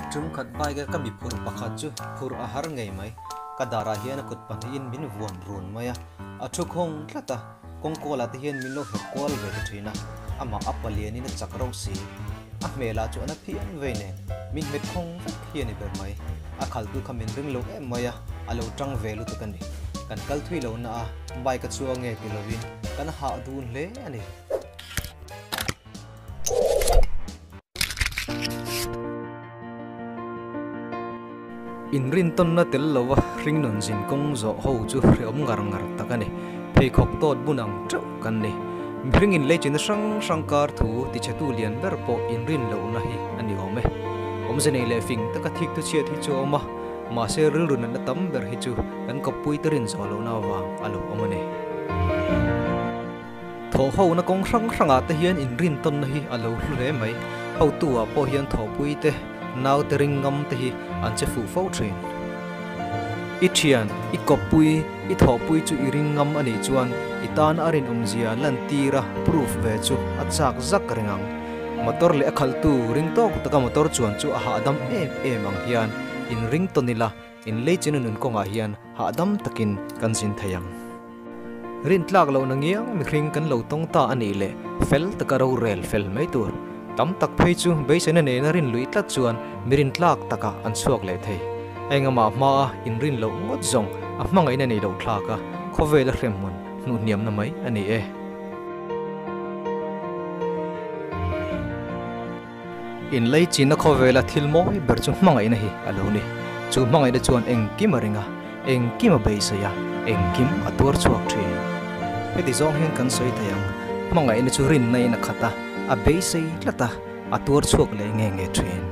Tum khat bike a ka mi phurh pakhat chu phurh a har ngei mai. Ka darah hian a kut pahnihin min vuan run mai a, a thu khawng tlat a, kawngkawlah te hian min lo herh kual ve ta thin a, amah a palianin a chak rauh si. A hmelah chu a na phian vei nen, min hmet khawng vek hi a ni ber mai. A khaltu kha min ring lo em mai a, a lo tang ve lutuk a ni. Kan kal thui lo na a, bike a chuang nge ti lovin kan hah dun hle a ni. Inrintawnna tel lova hringnun zin kawng zawh ho chu hreawm ngar ngar tak a ni. Pheikhawk tawt bun ang teuh kan ni. Mihring inleichinna hrang hrang kar thu tichhetu lian ber pawh inrin lohna hi a ni awm e. Awmze nei leh fing taka thik thu chhiat hi chu a awm a, mahse rilru natna tam ber hi chu kan kawppuite rin zawh lohna avang a lo awm a ni. Thawhhona kawng hrang hrangah te hian inrintawnna hi a lo hlu hle mai. Hotu-ah pawh hian thawhpui te, naute ring ngam te hi an che fuh fo thin. I thian, i kawppui, i thawhpui chu i ring ngam a nih chuan i tan a rinawmzia lantira proof ve chu a chak zak reng ang. Motor leh a khalhtu ring tawk taka motor chuan chu a hahdam em em ang hian inring tawn ila inleichina nun kawngah hian hahdam takin kan zin thei ang. Rintlak lohna ngiang mihring kan lo tawng ta a nih leh fel taka rorel fel mai tur. Tam tak phei chu beiseina nena rin luih tlat chuan mi rintlak takah an chhuak leh thei. Engamah hmaa inrin loh ngawt zawng a hmangaihna nei loh thlak a, khawvela hremhmun hnuhhniamna mai a ni e. Inleichina khawvela thil mawi ber chu hmangaihna hi a lo ni. Chu hmangaihna chuan engkim a ring a, engkim a beisei a, engkim a tuar chhuak thin. Heti zawng hian kan sawi thei ang, hmangaihna chu rinna in a khat a, a beisei tlat a, a tuar chhuak leh nge nge thin.